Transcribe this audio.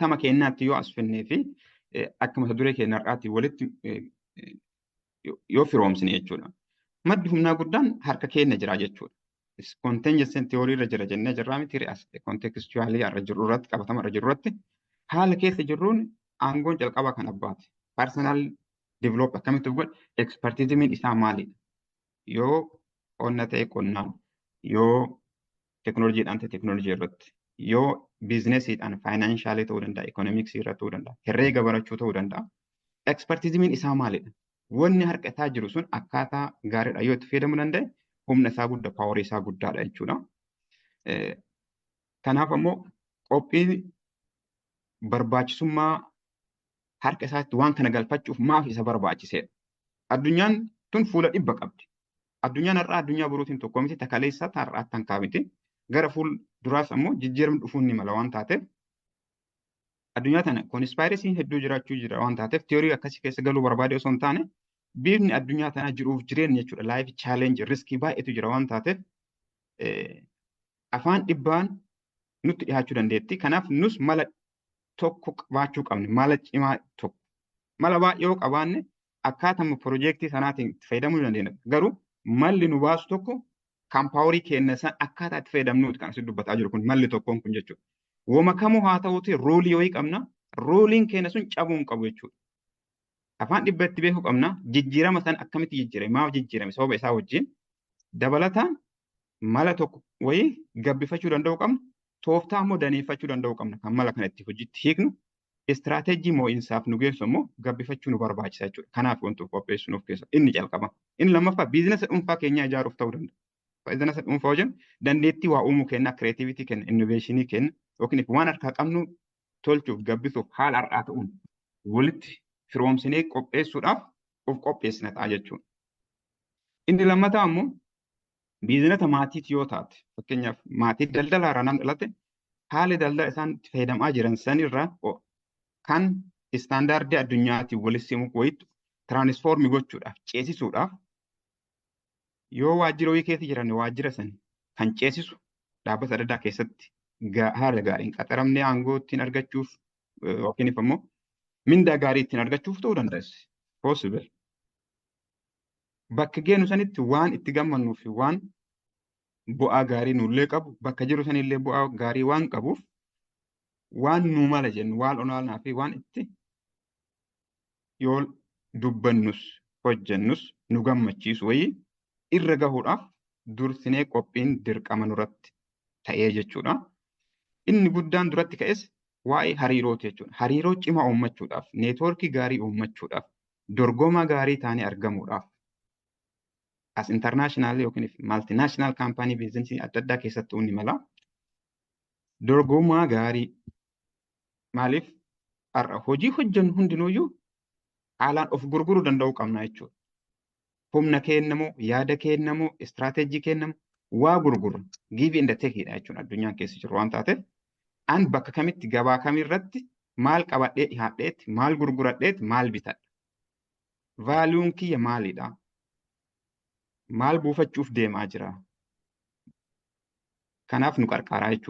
Qabatama keenyaatti yoo as finnee fi akka mata duree keenya har'aatti walitti yoo firoomsine jechuudha. Maddi humnaa guddaan harka keenya jira jechuudha. Contingency theory irra jira jennee jirraa miti, as contextually irra jiru irratti, qabatama irra jiru irratti, haala keessa jirruun aangoon jalqabaa kan abbaati. Personal develop akkamitti godhe, expertismiin isaa maalidha? Yoo qonna ta'e qonnaan, yoo teknooloojiidhaan ta'e teknooloojii irratti, yoo businessiidhaan financialii ta'uu danda'a, economicsii irratti ta'uu danda'a, herreega barachuu ta'uu danda'a. Expertismiin isaa maalidha? Wanni harka isaa jiru sun akkaataa gaariidha yoo itti fayyadamuu danda'e, humna isaa guddaa, powerii isaa guddaadha jechuudha. Kanaaf ammoo qophii barbaachisummaa harka isaatti waan kana galfachuuf maaf isa barbaachisedha? Addunyaan tun fuula 100 qabdi. Addunyaan har'aa addunyaa boruutiin tokko miti, takaleessaa har'aatti hankaa miti. Gara fuul duraas ammoo jijjiiramni dhufuun ni mala waan taateef, addunyaa tana conspiracyn hedduu jiraachuu jira waan taateef, theory akkasii keessa galuu barbaade osoo hin taane, bifni addunyaa tanaa jiruuf jireenya jechuudha. Life challenge, riskii baay'eetu jira waan taateef, afaan dhibbaan nutti dhiyaachuu dandeetti. Kanaaf nus mala tokko qabaachuu qabna. Mala cimaa tokko. Mala baay'ee yoo qabaanne akkaatuma piroojeektii sanaatiin itti fayyadamuu dandeenya. Garuu malli nu baasu tokko kan powerii keenya san akkaataa itti fayyadamnuuti kan asitti dubbataa jiru kun, malli tokkoon kun jechuudha. Woma kamuu haa ta'uuti, ruleii wayii qabna. Ruleiin keenya sun cabuu hin qabu jechuudha. Afaan 100 itti beekuu qabna. Jijjiirama san akkamitti jijjiirame, maaf jijjiirame, sababa isaa wajjin. Dabalataan mala tokko wayii gabbifachuu danda'uu qabna. Tooftaa immoo daneeffachuu danda'uu qabna. Kan mala kana itti hojiitti hiiknu, istiraateejii moo'insaaf nu geessu immoo gabbifachuu nu barbaachisa jechuudha. Kanaaf wanti qopheessu nuuf keessa inni jalqaba. Inni lammaffaa businessa dhuunfaa keenyaa ijaaruuf ta'uu danda'a. Businessa dhuunfaa hojjennu, dandeettii waa uumuu kenna, creativity kenna, innovationii kenna, yookiin waan harkaa qabnu tolchuuf, gabbisuuf, haala har'aa ta'uun walitti firoomsinee qopheessuudhaaf of qopheessina ta'a jechuudha. Inni lammataa immoo businessa maatiiti yoo taate, fakkeenyaaf maatii daldalaa irraa namni dhalate, haala daldala isaan itti fayyadamaa jiran sanirraa kan standardii addunyaatiin walitti simu wayitti transform gochuudhaaf, ceesisuudhaaf, yoo waajjira wayii keessa jiran, waajjira san kan ceesisu dhaabbata adda addaa keessatti haala gaariin qaxaramnee aangoo ittiin argachuuf yookiin immoo mindaa gaarii ittiin argachuuf ta'uu danda'a. Possible. Bakka geenu sanitti waan itti gammannuu fi waan bu'aa gaarii nullee qabu, bakka jiru sanillee bu'aa gaarii waan qabuuf, waan nu mala jennu, waan olaanaa fi waan itti yoo dubbannus hojjennus nu gammachiisu wayii irra gahuudhaaf dursinee qophiin dirqama nurratti ta'ee jechuudha. Inni guddaan duratti ka'es waa'ee hariirooti jechuudha. Hariiroo cimaa uummachuudhaaf, networkii gaarii uummachuudhaaf, dorgomaa gaarii taanee argamuudhaaf, as international yookiin multinational company, businessii adda addaa keessatti ni mala. Dorgomaa gaarii maaliif, har'a hojii hojjennu hundinuuyyuu haalaan of gurguruu danda'uu qabna jechuudha. Humna kennamu, yaada kennamu, istiraateejii kennamu waa gurgurra. Give and take dha jechuudha addunyaan keessa jiru waan taateef. An bakka kamitti, gabaa kamirratti maal qabadhee dhiyaadheetti, maal gurguradheetti, maal bitadha? Valueun kiyya maalidha? Maal buufachuuf deemaa jira? Kanaaf nu qarqaaraa jechuudha.